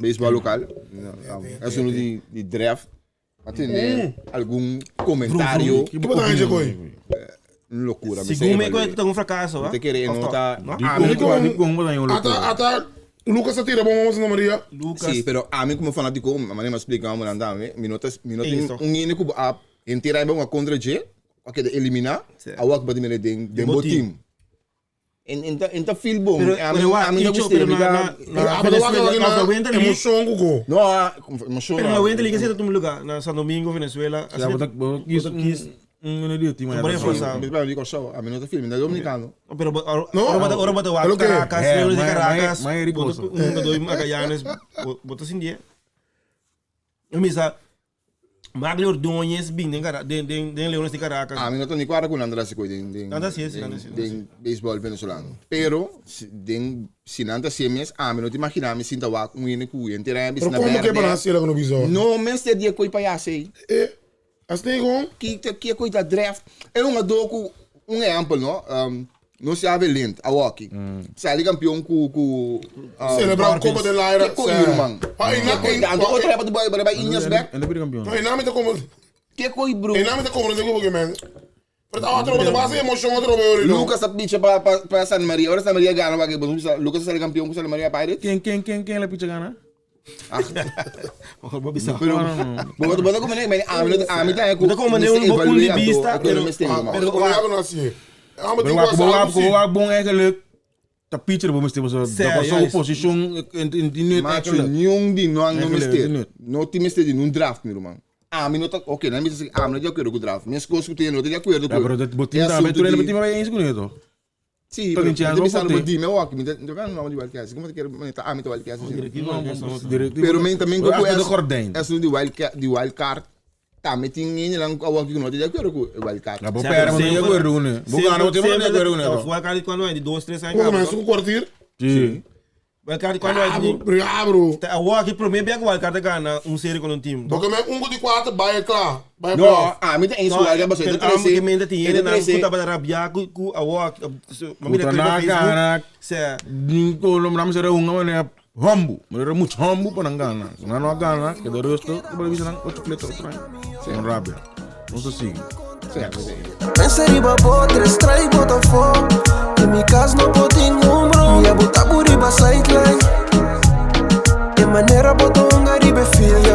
Baseball local. Es uno di di draft. A tene algun comentario. Ki bo ta haña koe? Un locura. Segun mi koe ta un fracaso. Mi ta kere e no ta. No? Ami Di kon bo ta haña un locura? Ata ata Lucas a tira bon mama Santa Maria. Lucas. Si, pero ami como fanatico, manera mi a splica amo nan tambe, mi no ta mi no tin un hende ku bo a henter a hunga contra dje, a keda elimina, awor ku bo ta mira den den bo team. En en ta en ta feel bon. Pero Ami pero wa ami no Icho, gust'é, pero mi na ta na na Pero abo ta wak Venezuela, aki na na Winter League. emocion ku go. No, ah, emocion. Pero na Winter League asina ta tuma lugar, na San Domingo, Venezuela. Ya, Asina bo ta bo ta kies bo ta kies un un di team Bo allá. reforsa. Mi ta di Kòrsou, ami no ta feel, mi ta dominicano. Pero bo ora No. ora bo ta ora bo ta wak Pero ke? Caracas, Eh, Leones de mai- Caracas, mai- mai bo ta ricoso. un hungador di Magallanes, bo bo ta sintié. Mi bisa Magley Ordóñez bin den Cara den den den Leones di Caracas. Ami no ta ni kuadra ku nan ta hasi koi den den Nan ta hasi esi, nan ta hasi, nan ta den beisbòl venezolano. Pero si den si nan ta hasi mes ami no ta imaginá mi sinta wak un hende ku henter a Pero bisa na komo ke pa nan bèrdè. hasi el ku no bisa? No mester di e koi pa yas ei. E, asina ei kon? Ki ta ki e koi ta draft. E hungadó ku un ehèmpel no, nos ya Velint awoki sali kampion ku ku Celebra Copa del Aire. Ke koi ruman? Pa ei na Ke koi anto otro hèpa ta bai bai Indians bèk. En ta bira kampion. No, ei na mi ta como Ke koi bro? Ei na mi ta comprende ku porque men. Pero ta otro ta base emocion otro be ori no. Lucas a picha pa pa pa San Maria. Ora San Maria gana wak bo bisa Lucas a sali kampion ku San Maria Pirates. Ken ken ken ken la picha gana? Mejor bo bisa. Pero bo bo ta comprende men ami no ami ta ku Bo ta comprende un bo punto di vista, pero Pero wak no hasi. Amo Pero tin wak ku bo hasi wak algo bo si. wak bon eigenlijk ta pitcher bo mester pasobra Sê, da paso juist. posishon in in die nut Macho, eigenlijk. niun di nan no Eigenlijk, mester. die nut. No tin mester di nun draft, mi ruman. Ami no ta, ok, nan mi ta sigi, ami no ta di akuerdo ku draft. Meskos ku tin no ta di akuerdo Ja, ku pero dat bo e team tambe, asuntu tur hende bo di team bai eens kuné toch? Sí, Toch pero in mi chance ta bo bisa pote. bo dime awor, mi ta, mi ta no di wildcats, como ta kere manera ta ami ta wildcats asina. Directivo wildcats no ta. Directivo. Pero men también ku Achter de es gordijn. asuntu di wildcard, di wildcard, tambe tin hendenan ku awor ku no ta di akuerdo ku e wildcard. Ja, bo perde, bo no ta di akuerdo kuné. Bo gana, bo tin no ta di akuerdo kuné toch? Wildcard cuando hay di dos, tres aña Como caba, men toch? su kwartier. Sí. Wildcard cuando hay di Abro, abro. Ta awor aki prome bia ku wildcard a gana un serie con un team. Porque men un di kuater bai kla. Bai No, playoff. ami ta eens No, ku wildcard pasobra e pero ta amo trese, ke mente tin e ta hendenan ku trese. tabata rabia ku ku awor ma mira Puta clip op na Facebook. gana. Sea. Ko lo nam sere hunga manera humbu. Manera mucho humbu pa nan gana. Si nan no a gana, keda rustig. Ku bo bisa nan ocho fleta otro aña. No rabia. Nos ta sigui. Pensa riba bo, tres trai bo ta fo. Den mi cas no por tin un bro. Mi a bota bo riba sideline. E manera bo ta hunga riba e field.